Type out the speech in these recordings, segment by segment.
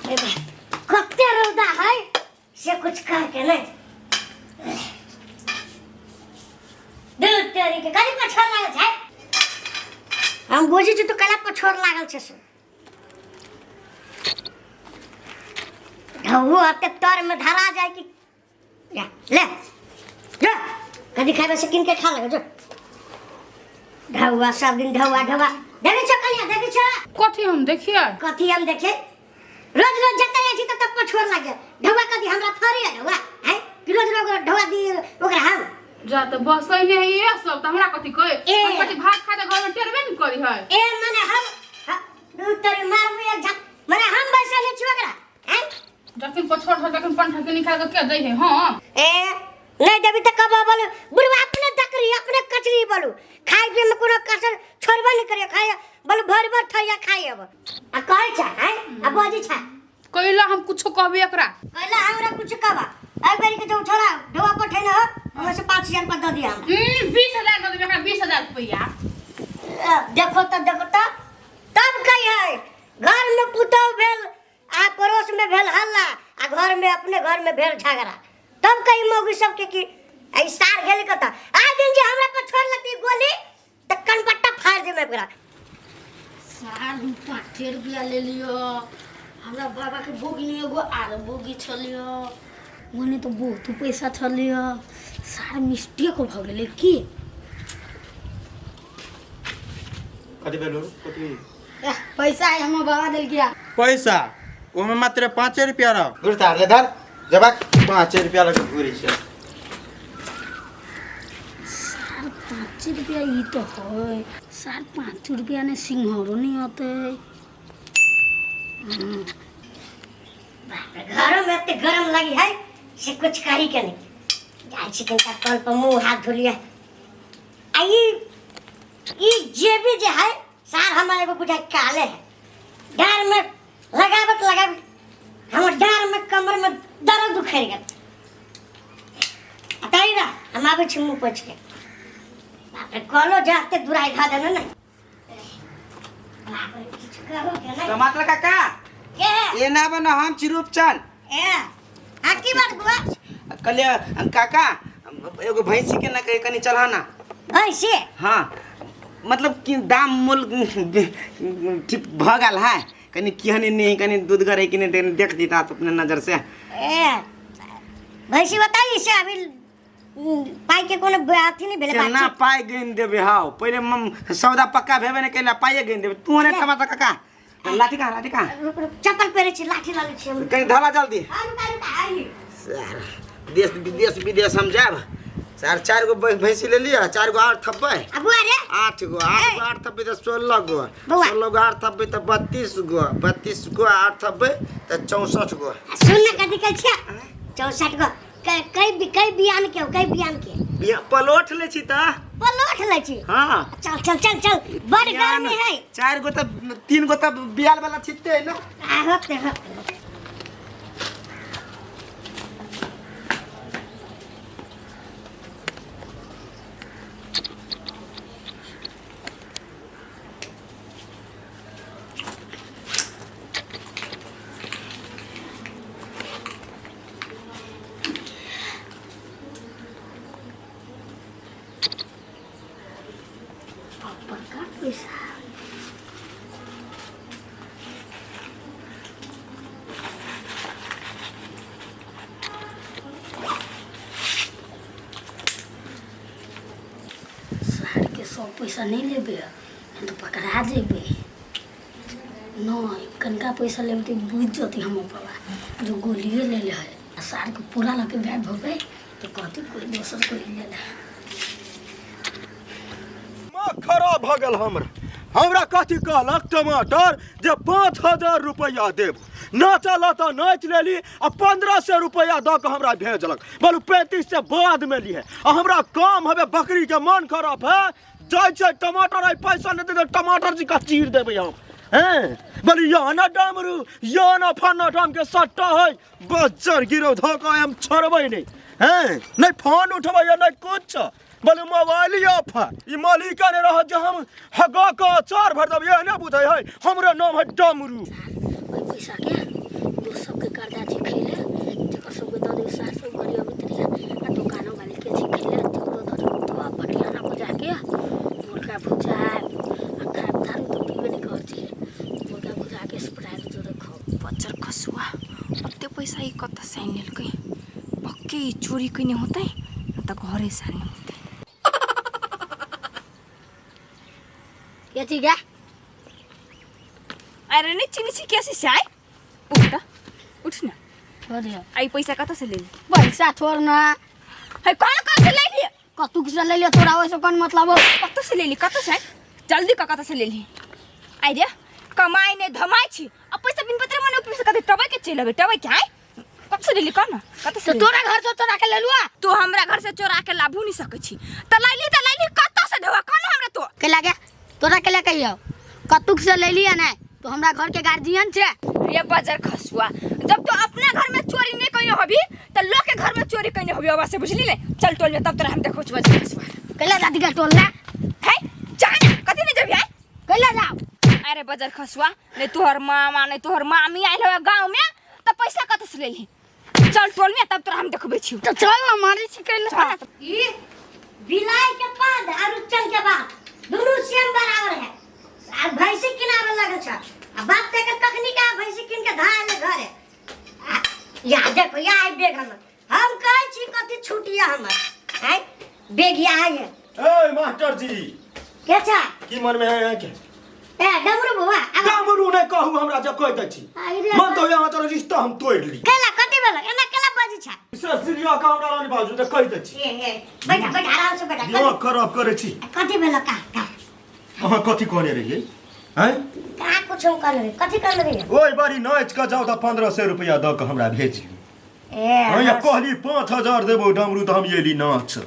बाप रे बाप, कते रौदा है से कुछ कह के नहीं। दिल तेरी के कहीं पछोर लागल छै। हम बुझै छी तू कला पछोर लागल छै से। ढौओ अते तर में धरा जाय कि जा ले जा, कदी खाबे से किन के खा लगे जो। ढौआ सब दिन ढौआ ढौआ देखै छौ कनिया, देखै छौ? कथी हम देखिए? कथी हम देखे? रोज रोज जतऽ जाइ छी ततऽ पछोर लागे। ढौआ कथी हमरा थोड़ी है ढौआ हैं कि रोज रोज ओकरा ढौआ दी ओकरा हम? जा तऽ बसै नहि है ये सब तऽ हमरा कथी कहे? ए। हम कथी भात खा के घर में टेरबे ने करी है। ए मने हम दू तोरी मारबू एक झक, मने हम बैसल छी ओकरा हैं। जखन पछोर धर तखन पंठा के निकाल के के दै है? हां। ए नहीं देबी त कब बोलू बुढ़वा अपने डकरी अपने कचरी बोलू, खाई पिए में कोनो कसर छोड़बे नहीं करियो, खाई बोलू भर भर थैया खाई अब आ कहै छ हैं आ बजै छ। कैला हम कुछो कहबी एकरा? कैला हमरा कुछ कहबा? ए बेरी के जो छोड़ा ढोआ पठे न हो, हमरा से 5000 रुपया दे दिया हमरा। 20000 दे देबे एकरा, 20000 रुपया। देखो त, देखो त तब कही है घर में पुतोह भेल आ पड़ोस में भेल हल्ला आ घर में अपने घर में भेल झगड़ा, तब कही मौगी सबके कि आई सार गेल कत। आ दिन जे हमरा पर छोड़ लगती गोली त कनपट्टा फाड़ देमे ओकरा। सार हम 5 रुपया ले लियो, हमरा बाबा के बोगी में एगो आर बोगी छलियो, ओने तो बहुत पैसा छलियो, सार मिस्टेक भ गेलै की? कथी भेलो? कथी? एह, पैसा है हमर बाबा देलकिया। पैसा ओमे मात्र 5 रुपया रह। घुर तार ले धर जबाक 5 रुपया लगे घुरी छै। सार 5 रुपया ई तो है, सार 5 रुपया ने सिंघारो नहीं होते। बाप रे, घरों में एते गरम लगी है से कुछ कही के नहीं। जाइ छी कनिका कल पर मुंह हाथ धोलिए। आ ई जेबी जे है सार हमरा एगो बुझाइ काले है, डाँर में लगाबत लगाबत हमर डाँर में कमर में दर्द उखड़ि गेल। आ तै रह हम आबै छी मुँह पोछि के। बाप रे, कलो जाते दुराइ खा देने ने। बाप रे, किछु कहू के नहि। टमाटर काका के? ए ना बना, हम छी रूपचंद। ए आ की बात बुआ? कहलिए काका एगो भैंसी के ना कहे कनी चढ़ाना। भैंसी? हाँ, मतलब कि दाम मोल ठीक भ गेल है, कनी केहन नहीं कनी दूध गरे कि नहीं देख दीता तो अपने नजर से। ए भैंसी बताइए से अभी पाई के कोनो अथी नहीं भेलै केना बातचीत। पाई गिन देबे? हाउ पहिले सौदा पक्का भेबे ने कैला पाइए गिन देबे तू। ने टमाटर काका लाठी कहाँ, लाठी कहाँ? रुक रुक, चप्पल पहिरे छी, लाठी लऽ लै छी हम। कहीं धरा जल्दी। हाँ, रुका रुका आई। सर देश विदेश विदेश हम जाब सर। 4 गो भैंसी ले लिया, 4 गो आठ थप्पे। आ बुआ रे। 8 गो, 8 गो 8 थप्पे तो 16 गो। बौआ। 16 गो 8 थप्पे तो 32 गो, 32 गो 8 थप्पे तो 64 गो। आ सुन ना कथी कहै छियै, 64 गो कई कई बियान के हो, कई बियान के? बिया पलोठ ले छी त। पलोठ लै छी? हाँ। चल चल चल चल, बड़ बियान गर्मी है। 4 गो त 3 गो त बियाल वाला छिटते है ना। आ होते होते। बड़का पैसा। सार के सब पैसा नहीं लेबे नहीं तो पकड़ा जेबे। नहीं कनका पैसा लेबे तो बुझ जती हमर बाबा जो गोलिए ले ले है। आ सार के पूरा लके गायब हो गए तो कहती कोई दोसर कोई ले ले। दिमाग खराब भऽ गेल हमरा। हमरा कथी कहलक टमाटर जे 5000 रुपैआ देब, नाचल तऽ नाचि लेली आ 1500 रुपैआ दऽ कऽ हमरा भेजलक, बोलू 3500 बाद में लिए। आ हमरा काम हवे, बकरी के मन खराब है, जाइ छै टमाटर आइ पैसा नहि देतै टमाटर जी का चीर देबै हम। हैं बोली या ना डामरू या ना फन्ना डाम के सट्टा है, बज्जर गिरो धोखा हम छोड़बै नहीं। हैं नहीं फोन उठबै या नहीं कुछ, बोले मोबाइल ही ऑफ है। ई मालिका ने रह जे हम हगा के अचार भर देब, एहने बुझै है हमरे नाम है डमरू। ओहि पैसा के दोस्त सबके कर्जा छै खैले जकर सबके दऽ देबै सार सब गरी अबैत रहिए आ दोकानो वाली के छै खैले तकरो दऽ देबै। तो आब भटियाना पर जाके मुर्गा भुजायब आ खायब। दारू तऽ पीबे नहि करै छी, मुर्गा भुजा के स्प्राइट जोरे खाउ। बच्चर खसुआ ओते पैसा ई कतऽ से आनि लेलकै? पक्के ई चोरी कयने होतै न तऽ घरे से आनने होतै। के छी गे? अरे नहीं चिनी छी कैसे से आय? उठ त, उठ न। छोड़ दियो। आई पैसा कतऽ से लेली? पैसा छोड़ ना। है कौन कौन से ले लिए? कतू से ले लियो, तोरा ओहिसँ कोन मतलब हो? कतऽ से लेली, कतऽ से? जल्दी का कतऽ से लेली? आई रे कमाई ने धमाई छी आ पैसा बिन पत्र मने ऊपर से कते टबै के चलि अबै टबै के आय। कतऽ से लेली कह न, कतऽ से तो लेली? तोरा घर से चोरा के लेलुआ। तू हमरा घर से चोरा के लाभू नहीं सकै छी त लाइली, त लाइली कतऽ से ढेवा कह न हमरा तो। के लागे तोरा के ले कहियो कतुक से ले लिया नहीं तो हमरा घर के गार्जियन छे। रे बजर खसुआ, जब तो अपना घर में चोरी नहीं कइने होबी त लोग के घर में चोरी कइने होबी अब से, बुझली ने? चल टोल में तब तोरा हम देखो बजर खसुआ। कैला जाति के टोल ना? है जा ना, कथी नहीं जबी आय? कैला जाओ? अरे बजर खसुआ, नहीं तोहर मामा नहीं तोहर मामी आइल हवे गांव में त पैसा कत से लेली? चल टोल में तब तोरा हम देखबै छी। तो चल ना, मारे छी कैला। चल ना। ई बिलाई के पाद और रुचन के बात दोनों सेम बराबर है। आ भैंसी किनावे लगल छ आ बाप ते कखनी का भैंसी किन के धाय ले घरे। आ, या देखो या आई बेग हमर, हम कहै छी कथी छुटिया हमर आय बेग या आई है। ए मास्टर जी। के छा? की मन में है यहाँ के? ए डमरू बुआ अब डमरू नहीं कहू हमरा जब कह दै छी। आई रे। मन तो यहाँ तोरा रिश्ता हम तोड़ ली। केला कथी भेल एना केला बाजी छा? से सीरिया का हमरा रानी बाजू त कह दै छी। ए ए बैठा बैठा आराम से बैठा। दिमाग खराब करे छी। कथी भेल का का? अहाँ कथी कहने रहियै हैं? का कुछ हम कहने रहियै, कथी कहने रहियै? ओहि बारी नाचि कऽ जाउ तऽ 1500 रुपया दऽ कऽ हमरा भेजियौ। ए हाँ, या कहली 5000 देबो डमरू तऽ हम एली नाच।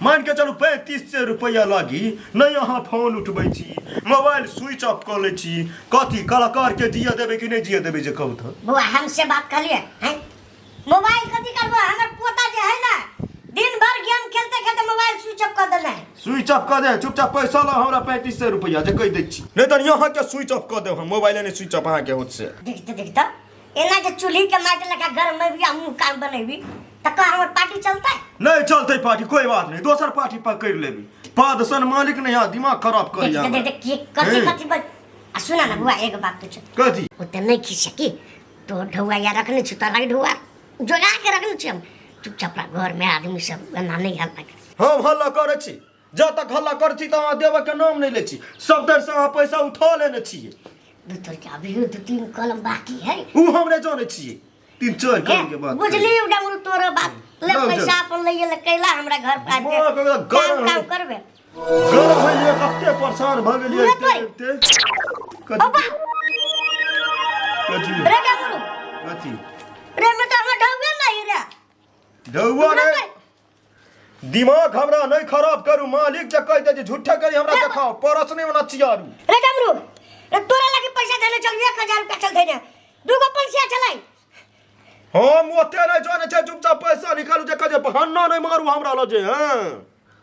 मान के चलू 3500 रुपया लागी। नहीं अहाँ फोन उठबै छी, मोबाइल स्विच ऑफ कऽ लै छी। कथी कलाकार के जिया देबै कि नहीं जिया देबै जे कहू तऽ? बौआ हमसे बात कहलियै हैं? मोबाइल कथी करबो, हमर पोता जे है ना दिन भर गेम खेलते खेलते मोबाइल स्विच ऑफ कर देने है। स्विच ऑफ कऽ दे, चुपचाप पैसा लाउ हमरा 3500 रुपया जे कहि दै छी, नहीं तऽ यहाँ के स्विच ऑफ कऽ देब हम मोबाइल नहीं स्विच ऑफ अहाँके होत से। देखते देखते एना जे चूल्ही के माटि लगा गरम में भी आ मुँह कान बनेबी तऽ कह हमर पार्टी चलतै? नहीं चलतै पार्टी, कोई बात नहीं, दोसर पार्टी पकड़ लेबी। पाद सन मालिक नहीं यहाँ दिमाग खराब कर देखते देखते की कथी कथी बज आ सुना ना बुआ एक बात पूछ। कथी? ओते नहीं खींच सकी तो ढौआ या रखने छी तोरा लगे ढौआ जोगा के रखने छी हम चुपचाप घर में आदमी सब एना नहीं हल्ला कर। हम हल्ला करै छी, जब तक हल्ला करै छी तऽ अहाँ देबऽ के नाम नहीं लै छी। सब देर से अहाँ पैसा उठा लेने छियै। दू तोर के अभी दू तीन कलम बाकी है। उ हमरे जानै छियै, 3-4 कलम के बाद। बुझली उ डमरू तोरो बात ले जाउ, पैसा जाउ। अपन लइए ले कैला हमरा घर पर आबि के माँ के एकदम काम गरम काम करबे। गरम होइए कते परेशान भऽ गेलियै। उहे तोरी। एते कथी? बाबा। कथी? रे डमरू। कथी? रे में तो हमर ढौआ नहीं रे। ढौआ रे दिमाग हमरा नहीं खराब करू मालिक जे कहि दे जे झूठे करी हमरा देखाओ परस नहीं होना चियारू। रे डमरू रे तोरा लगे पैसा देने चल 1000 रुपया चल देने दूगो पैसा चलाई। हम ओते नहीं जाने छै, चुपचाप पैसा निकालू जे कहे जे बहाना नहीं मारू हमरा लगे। हाँ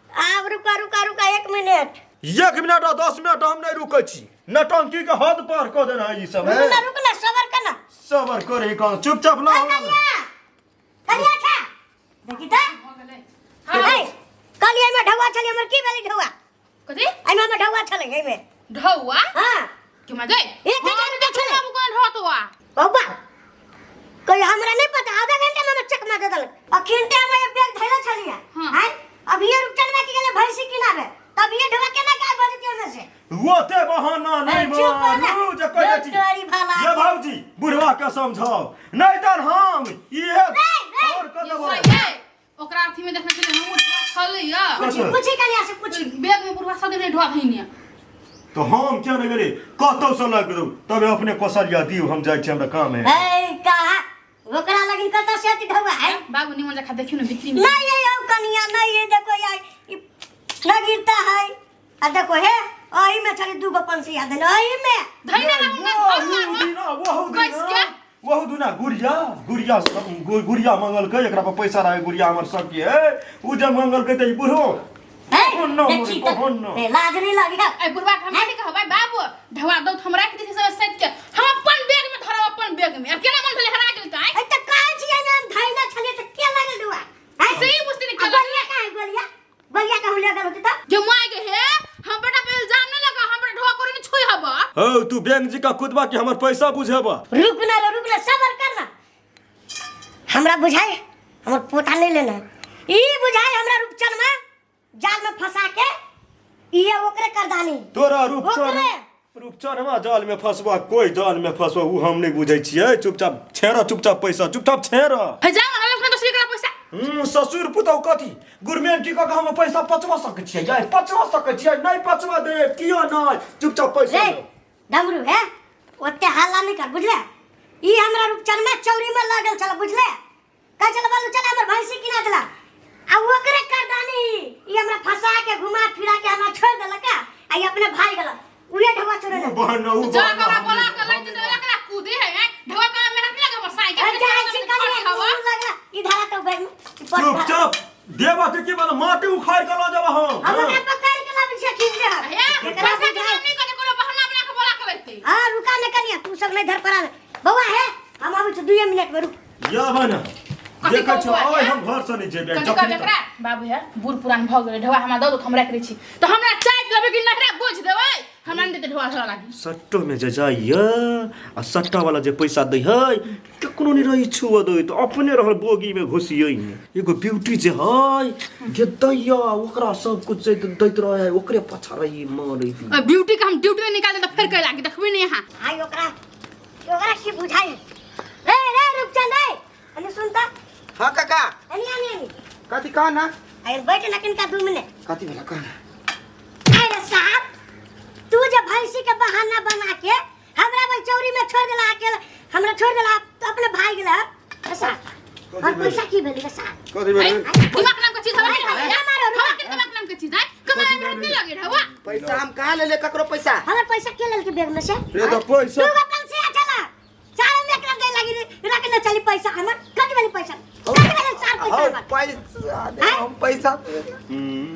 आब रुका रुका रुका 1 मिनट। 1 मिनट आ 10 मिनट हम नहीं रुकै छी, नटंकी के हद पार कऽ देना है ई सब। रुक ना रुक ना सबर कर ना। सबर करे कौन, चुपचाप ला हमरा। कनिया कनिया छा देखी त हां कलिया में ढौआ छलै हमर की भेलै ढौआ? कथी एहिमे हमर ढौआ छलै एहिमे। ढौआ? हां के मजे 1000 रुपया छलै। बाबू कोन ढौआ तोआ? बाबा कोई हमरा नहीं पता, आधा घंटा में हमर चकमा दे देलक। अखिन ते हम बैग धैले छलियै। हाँ। हैं अब ये रुपचनवा के गेलै भैंसी किनाबे तब ये ढौआ केना गायब भऽ जेतै ओहिमे से? ओते बहाना नहीं चुप हो जा। मारू जे कहि दै छी। डॉक्टरी भला। ये भौजी बुढ़वा के समझाओ नहीं तऽ हम इहे नहीं। और कऽ देबो। ओकरा अथी में देखने छलियै हम ढौआ छलैया। पूछी पूछी कनिया से पूछी। बैग में बुढ़वा सब दिन ढौआ धइने। तो हम क्या नहीं गेली कतौ से लग दू तबे अपने कौशल्या दियौ, हम जाइ छी हमरा काम है। ए कहा ओकरा लगिन कतौ से अथी ढौआ है? बाबू निमन जखा देखियौ ने बिक्री में। नहीं ये औ कनिया नहीं ये देखो यार ई न गिरता है आ देखो हे ओही में छली दूगो पंछी याद है ओही में धइने रहू ना घर वहु में। दिना वहु कस दिना के? वहु दिना गुड़िया गुड़िया गुड़िया मंगलकै, एकरा पर पैसा रहे गुड़िया हमर सबके है उ जे मंगलकै त ई बुढ़ो हे कहोन न देखी मोरे, कहोन न। त ए, लाज नहीं लगी है। ए बुढ़वा के हम नहीं कहबै बाबू ढौआ दौ त हम राखि दै छी सब सैत के, हम अपन बैग में धरब अपन बैग में। अब केना मन भेलै हरा हौ तू बैंक जी का कुदबा कि हमर पैसा बुझेबा। रुक ना रे, रुक ना, सबर कर ना। हमरा बुझाए हमर पोता नहीं लेना, ई बुझाए हमरा रूपचन में जाल में फंसा के इहे ओकरे करदानी। तोरा रूपचन ओकरे। रूपचन में जाल में फंसबा, कोई जाल में फंसबा उ हम नहीं बुझै छियै। चुपचाप छेड़, चुपचाप पैसा, चुपचाप छेड़। हे जा ना अपना दोसरी करा पैसा। ससुर पुतौ कथी गुरमेंटी कऽ के हम पैसा पचवा सकै छियै? यार पचवा सकै छियै? नहीं पचवा दे कियो नहीं, चुपचाप पैसा रे दो। डमरू है ओते हल्ला नहीं कर बुझले। ई हमरा रूपचन में चौरी में लागल छल बुझले, कह चल बालू चल हमर भैंसी किना देला आ ओकरे करदानी ई हमरा फंसा के घुमा फिरा के हमरा छोड़ देलक आ ई अपने भाई गेल उहे ढवा छोड़े उ बहन न, उ जा बहन न, करा हम बोला नहीं- के लग दे एकरा कूदे है हैं ढवा का मेहनत लगे बसाई के अरे जाइ छी कनिया लगला इधर आ तो बैठ चुपचाप देवा के की वाला माटी उखाड़ के ल जाबा हम। हम ओकरा पकड़ के लाबै छियै खींच दे। हे एकरा पैसा के बुझाइ। नाम नहीं करे कोनो बहाना बना के बोला के लेते। हां रुका न कनिया, तू सब नहीं धर पड़ा बौआ है, हम आबै छी 2 मिनट में रुक। या बहन कथी देखै कहू छियौ, बौआ, आइ हे? हम घर से नहीं जेबै कथी जखनी कहबै तक। एकरा? बाबू हे बूढ़ पुरान भऽ गेलै, ढवा हमरा दऽ दो हम राखि दै छी तऽ हमरा चाय देबै कि नहरा बोझ देबै? हमरा नहि देतै ढवा धरा लागी। सट्टो में जे जाइए आ सट्टा वाला जे पैसा दै है ककरो नहीं रही छुअ दै तो अपने रहल बोगी में घुसियै। एगो ब्यूटी जे है जे दैया ओकरा सब कुछ जे दैत रहे है ओकरे पाछा रही मारै। ओहि ब्यूटी के हम ड्यूटी में निकाल दे तऽ फेर कहि लागी देखबै नहि अहाँ। आई ओकरा ओकरा की बुझाइ रे रे रूपचंद रे अने सुन त। हाँ काका। अने अने अने कथी कह ना? आई बैठ ना किनका 2 मिनट। कथी भेला कह ना? अरे साहब तू जे भैंसी के बहाना बना के हमरा भाई चौरी में छोड़ देला अकेला, हमरा छोड़ देला तो अपने भाई गेला। ए साहब और पैसा की भेल रे साहब? कथी भेल? दिमाग नाम के चीज हवा नहीं अरे, हवा मारो, रुका। हवा के दिमाग नाम के चीज है कमाए में नहीं लगे हवा। पैसा हम कहाँ ले ले ककरो पैसा? हमर पैसा के लेल के बैग में से? रे तो पैसा तू अपन से चला सारे में एकरा दे लगी रख न चली पैसा हमर कट वाली पैसा कट वाली सार पैसा हम हमर। पैसा दे, हम पैसा दे।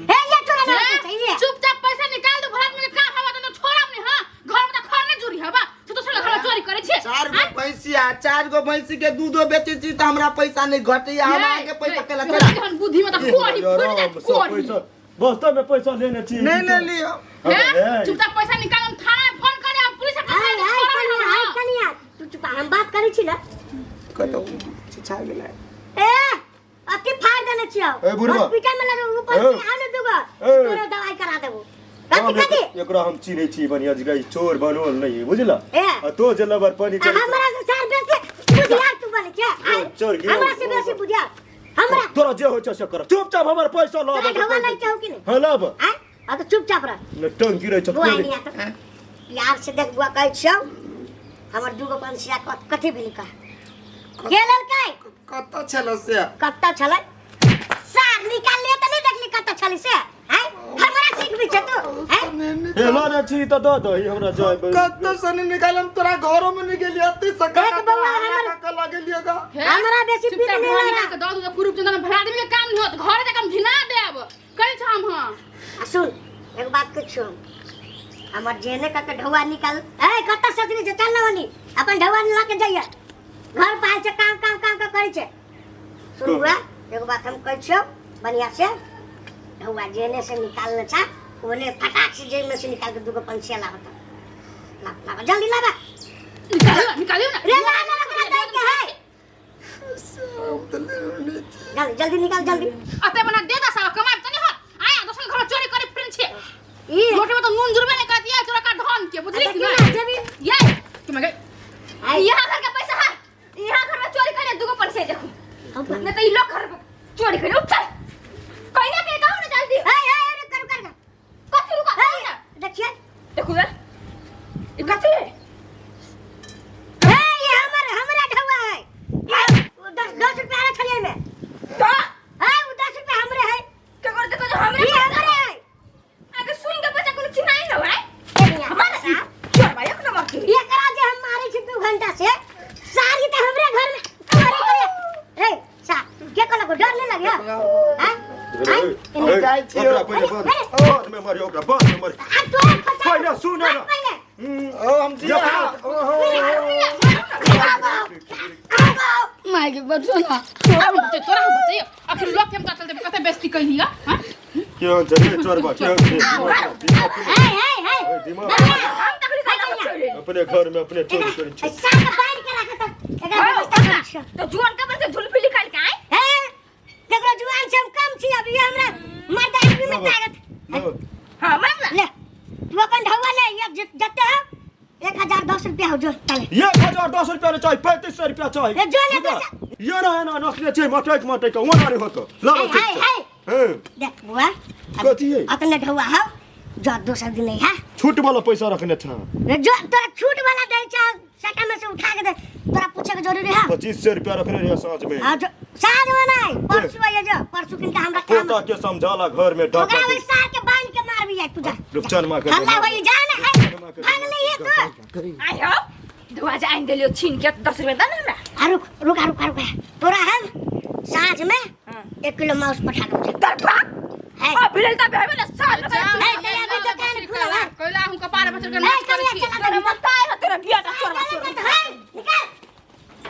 हे ये तोरा ना चाहिए। चुपचाप पैसा निकाल दो भरात में का हवा तो छोड़ब नहीं। हां घर में तो खर नहीं चोरी हवा तो दोसर घर में चोरी करे छे। 4 गो भैंसी आ 4 गो भैंसी के दूधो बेचे छी त हमरा पैसा नहीं घटैया, हम आगे पैसा केला केला। हम बुद्धि में तो कोड़ी फूट जात कोड़ी। बस्ता में पैसा लेने छी। नहीं ले लियो। हे चुपचाप पैसा निकाल हम थाना में फोन करे हम पुलिस के आय साथ आय छोड़ब कनिया नहीं। आय कनिया तू चुप हम बात करै छी ना। कतौ छिछा गेलै। ए अति फाड़ देने छियौ। ए, बुढ़बा। हॉस्पिटल में लगे ऊपर से आने दूगो ए। तोरा दवाई करा देबो। कथी कथी? एकरा हम चिन्है छी बढ़िया जगह ई चोर बनोल नहीं बुझला। ए। आ तो जे लबर पानी आ हमरा से सार बेसी बुधियार तू बने के आय। चोर गिरो। हमरा से बेसी बुधियार हमरा तोरा जे होइ छौ से कर, चुपचाप हमर पैसा लाब। तोरा ढवा लै छौ कि नहीं? हां लाब। आय आ तो चुपचाप रह। न टंकी रहै छौ बुआ नहीं आता प्यार से देख बुआ कहै छियौ हमर दूगो पंसिया कथी भेलै का के लेलकै? कतौ छलो से? कत्ता छलै सार निकाल लिए त नहीं देखली कत्ता छलै से। हैं हमरा सीखबी छ तू? हैं हे लाने छी त दऽ दही हमरा जाय। कतौ से नहीं निकालम तोरा घरो में नहीं गेलियो अति सका देख बौआ, हमर- का लगेलियो गा। हमरा बेसी पीट चुपचाप नहीं घर लगा। निकाल के दऽ दू कुरूप चंदन भरा आदमी के काम नहीं होत घरे जाके हम घिना देब कहै छ हम। हां आ सुन एक बात कुछ हमर जेने का के ढौआ निकाल ए कत्ता सजनी छै चल ना वनी अपन ढौआ ला के जाइए घर पाए छै काम काम काम का करै छै। सुन बुआ एगो बात हम कहै छियौ बढ़िया से ढौआ जेने से निकालने छा ओने फटाक से जेब में से निकाल के दूगो पंछिया लाबत लाब लाब जल्दी लाबा। निकालियो निकालियो ना रे ला ला ओकरा दै के है जल्दी जल्दी निकाल जल्दी। अते बना दे दा साला कमाब त नहीं होत आया दोसर घर में चोरी करे फिर छे ई रोटी में तो नून जुड़बे नहीं करती है तोरा का धन के बुझली कि ना नहीं जेबी ये कि मगे आई यहाँ घर का पैसा है यहाँ घर में चोरी करे दूगो पैसे देखो न तो ई लोग घर में चोरी करे उठ चल कहिया के कहू ना जल्दी। ए ए रुक रुक रुक कथी रुका कहू ना देखिए देखू रे ई कथी है? ए ये हमर हमरा ढौआ है ये 10 रुपया रखलिए छलिए में तो ए उ 10 रुपया हमरे है केकर देखो तो हमरे ई हमरे है आगे सुन के पैसा कोनो चिन्हाई न भाई ए हमारे चोर भाई एक नंबर के एकरा जे हम मारे छी 2 घंटा से सारी त हमरे घर में चोरी करे रे सा के कहलक डर नहीं लगे हां ए, जाइ छियौ। ओकरा पहिले बाद बाद में मारियो ओकरा बाद में मारियो। आ तोरा फसा पहिले सुन ना। पहिले ओ हम जी माय के बचो ना तोरा हम बचे तोरा हम बचे आखिर लोग के हम का चलते कते बेइज्जती कइली हां के हो छै रे चोरबा के हो छै? ए ए ए दिमाग हम तकली का चोरी ले अपने घर में अपने चोरी करै छै। साल के बांध के राखत एकरा व्यवस्था करै छियै। तो जुआन का बस झुलफी निकाल के आए। हे, केकरो जुआन से हम कम छी अभी हमरा मर्द आदमी में ताकत। लो। हां मांगला। ले तू अपन ढौआ ले, ये जते हो 1010 रुपया हो जो चले। 1010 रुपया नहीं चाहिए, 3500 रुपया चाहिए। ए, जो ले बुझा? पैसा। ये ना है ना नसले छै मटक मटक के ओना नहीं होतो। लाओ हाय, ठीक हाय, छै। हाय। हाँ, देख बुआ, कथी है? अतने ढौआ हो जो दोसर दिन नहीं है। छूट वाला पैसा रखने था। रे जो तोरा छूट वाला दै छ सटा में से उठा के दे, तोरा पूछे के जरूरी है? 2500 रुपया रखने रहिए साँझ में। हां जो साँझ में नहीं परसों आइए जो परसों किनका हमरा काम। पोता के समझाला घर में डाका ओकरा दे। वही सार के बांध के मार भी है तू जा। रुपचन माँ के हल्ला मार। होई जा ना है भाग ले ये तू। आइ हो धुआ जा आइन देलियो छीन के 10 रुपया द ना हमरा। आ रुक रुक रुक रुक, तोरा हम साँझ में 1 किलो मांस पठा दो। तर बाप है। ओ भिड़ल त भेबे ना साल जाओ, ए, तेरा अभी दुकान खुला है। कोयला हम कपार पर चढ़ के ए, नाच करै चलिए, छी। चला तोरा मत आए तेरा बिया टा चोरवा।